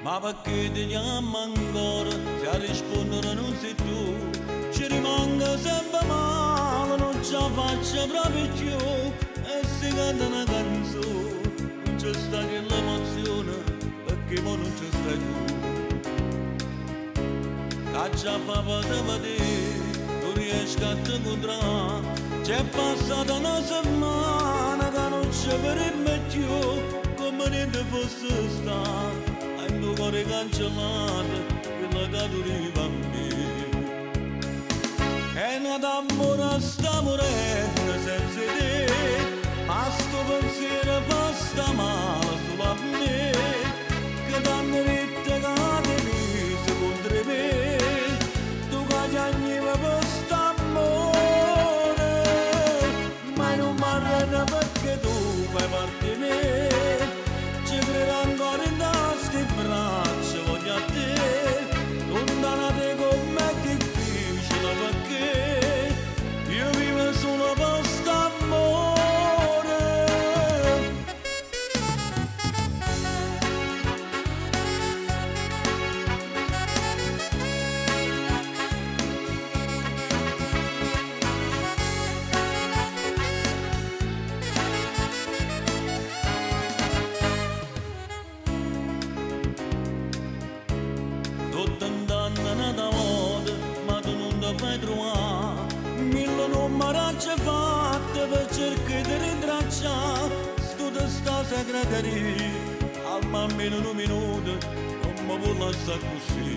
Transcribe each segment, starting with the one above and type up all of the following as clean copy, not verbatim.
Ma perché ti chiamo ancora, se a rispondere non sei tu, ci rimango sempre male, non ce la faccio proprio più, e si canta una canzone, non c'è sta l'emozione, perché mo non ci stai tu. Caccia fa per vedere, non riesco a te incontrare, c'è passata una settimana che non ci vedremo più, come niente fosse stato, e il tuo cuore cancellato, quella che tu a me. E n'amore sta morendo senza te, ma sto pensiero fa sta male solo a me, che t'hanno detto che ti miso contro me, tu che piangevi per st'amore, ma non m'arrendo perché tu fai parte di me, ci credo ancora in queste braccia, voglio a te, lontanate come è difficile perché io vivo solo per st'amore. Ma tu non ti fai trovare, mille numeri ci fatte per cercare di rintracciare, sto sta segreteria, almeno un minuto, non mi può lasciare così.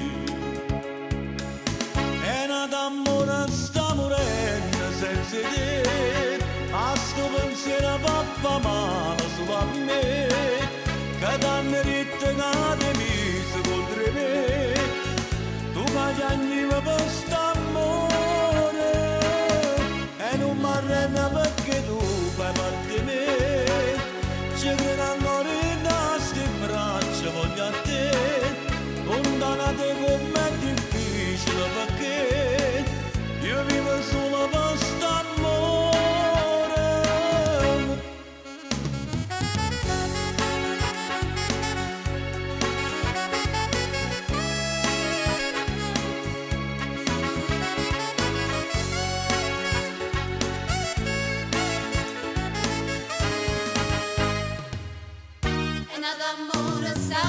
E n'amore sta morendo senza te, a sto pensiero fa male solo a me, che t'hanno detto che ti miso contro me, tu che piangevi per st'amore, e non m'arrendo perché tu fai parte di me, ci credo ancora in queste braccia, voglio a te, lontanate com'è difficile perché io vivo solo per st'amore. D'amore sta